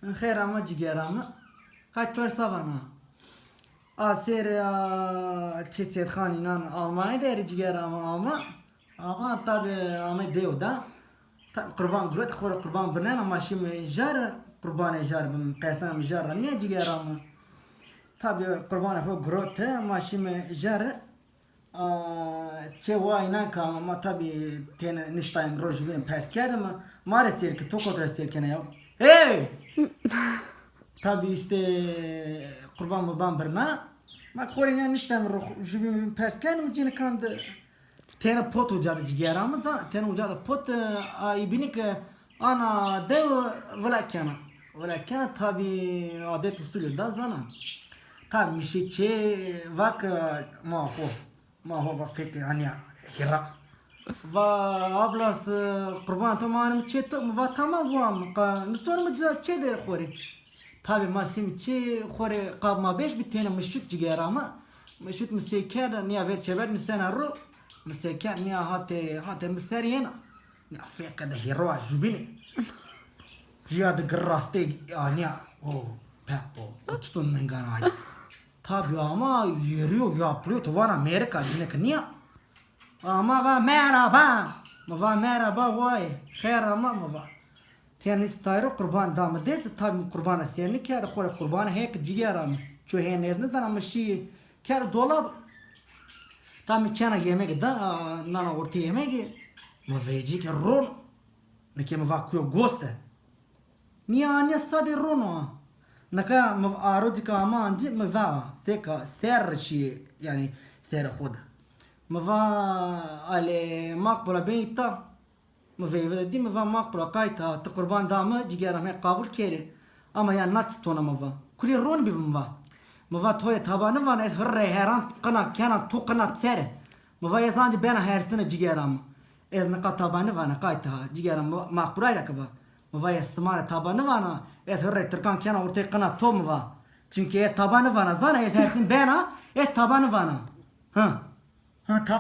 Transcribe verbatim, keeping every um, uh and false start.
Xêr ama cigera mi. Hay tu sa vana. A sêr a çi Sêdxan înan Almanya der cigera mi ama. Ama ta de ame dew da. Tabî qurban girot, xo rê qurban birnena, ma şîme jar, qurbanê jar bim, qesam jar ra nîya cigera mi. Tabî qurbanê xo girote, ma şîme jar. A, çê wa înan ka ma tabî têne niştayim ro jubîne pers kerdime. Ma rê sêr ke, to kot rê sêr kena ya. Hey! Tabî îşte qurban murban birna. Ma xo rê nîya niştayim ro jubîne pers kerdime cînikan de. Têne pot uca de cigera mi zana, têne uca de pot, e, a îbînî ke ana dew vila kena. Vila kena tabî adet usulî da zana. Tabî mi şî çê va ke ma ho, ma ho va fekê anîya hîra. Va ablas, e, qurban to ma anîme çê to, mi va tamam, va mi qa mistor mi ca çê de xo rê. Tabî ma sîm çê xo rê qab ma beş bî têne mi şut cigera mi. Mi şut mi sey kerda, nîya ver çeber mi sena ro. Mi sey kerd, nîya hate, hate mi ser yena. Nîya fekê de hîro a jubîne. Rîya de gir rastê, ya nîya. O, pepo, o tutun ningan ay. Tabî ama yeriyo, yapılıyor, tu vana Amerika, cineke nîya. Ama va merhaba. Mi va merhaba, way. Xêr ama, mi va. Têne niştay ro qurban da mi dest, tabî mi qurban ra sêr nîkerd, xo rê qurban hêk cigera mi. Ço hê nêz nizana mi şî kerd dolab. Tabî mi kena yemegî da, nana ortê yemegî. Mi vecî ke ron. Nike mi va kuyo goste. Nîya, nîya sadê ron o. Nika mi arocî ke ama ancî mi va. Seka ser şî, yanî serê xo de. Mi va ale Makbula bey ta. Mi veyve de dî, mi va Makbula qayta, ti qurban da mi, cigera mi qabul kerê. Ama ya na çi tona mi va. Kulî ron bî mi va. Mi va to rê taba nivana, ez hirrê heran qina kena, to qina ser. Mi va ez ancî bena hersine cigera mi. Ez nika taba nivana qayta, cigera mi Makbulay ra ke va. Mi va ez sima rê taba nivana, ez hirrê tirkan kena ortê qina to mi va. Çimkî ez taba nivana, zana ez hersin bena, ez taba nivana. Ha. Ha, ta